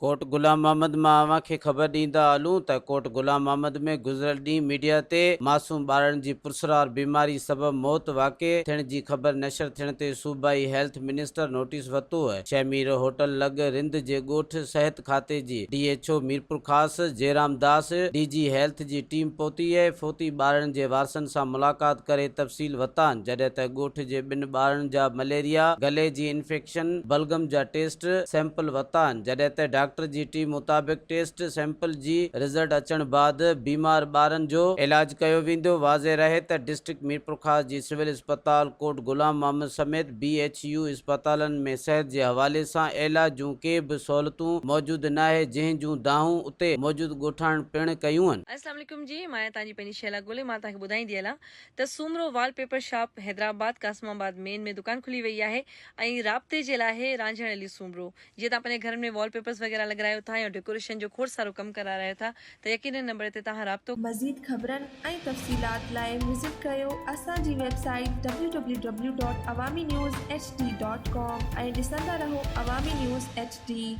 ڪوٽ غلام محمد مان اوهان کي خبر ڏيندا هلون ته ڪوٽ غلام محمد ۾ گذريل ڏينهن ميڊيا تي معصوم ٻارڙن جي پرسرار بيماري سبب موت واقع ٿيڻ جي خبر نشر ٿيڻ تي صوبائي هيلٿ منسٽر نوٽيس ورتو. شهمير هوٽل لڳ رند جي ڳوٺ صحت کاتي جي D H O Mirpurkhas Jairam Das, D G health جي ٽيم پهتي ۽ فوتي ٻارڙن جي وارثن سان ملاقات ڪري تفصيل ورتان جڏهن ته ڳوٺ جي ٻن ٻارڙن جا مليريا، گلي جي انفيڪشن، بلغم جا ٽيسٽ سيمپل ورتا آهن جڏهن ته ڊاڪٽر جي ٽيم مطابق ٽيسٽ سيمپل جي رزلٽ اچڻ بعد بيمار ٻارن جو علاج ڪيو ويندو واضح رهي ته ڊسٽرڪٽ ميرپورخاص جي سول اسپتال ڪوٽ غلام محمد سميت بي ايڇ يو اسپتالن ۾ صحت جي حوالي سان علاج جون ڪي به سهولتون موجود ناهي جنهن جون دانهون اتي موجود ڳوٺاڻن پڻ ڪيون آهن. السلام عليڪم جي مان آهيان توهان جي پنهنجي شهلا گولي مان توهان کي ٻڌائيندي هلان ته Soomro wallpaper shop Hyderabad Qasimabad main ۾ دڪان کلي وئي آهي ۽ رابطي جي لاء آهي رانجهڻ علي سومرو جيئن توهان پنهنجي گهرن ۾ وال پيپرز وغيره لڳرايو ٿا يا ڊيڪوريشن جو کوڙ سارو ڪم ڪرارايو ٿا ته يقينن نمبر تي توهان رابطو مزيد خبرن ۽ تفصيلات لاء وزٽ ڪريو اسان جي website W W W dot Awami news H D dot com ۽ ڏسندا رهو عوامي نيوز ايڇ ڊي.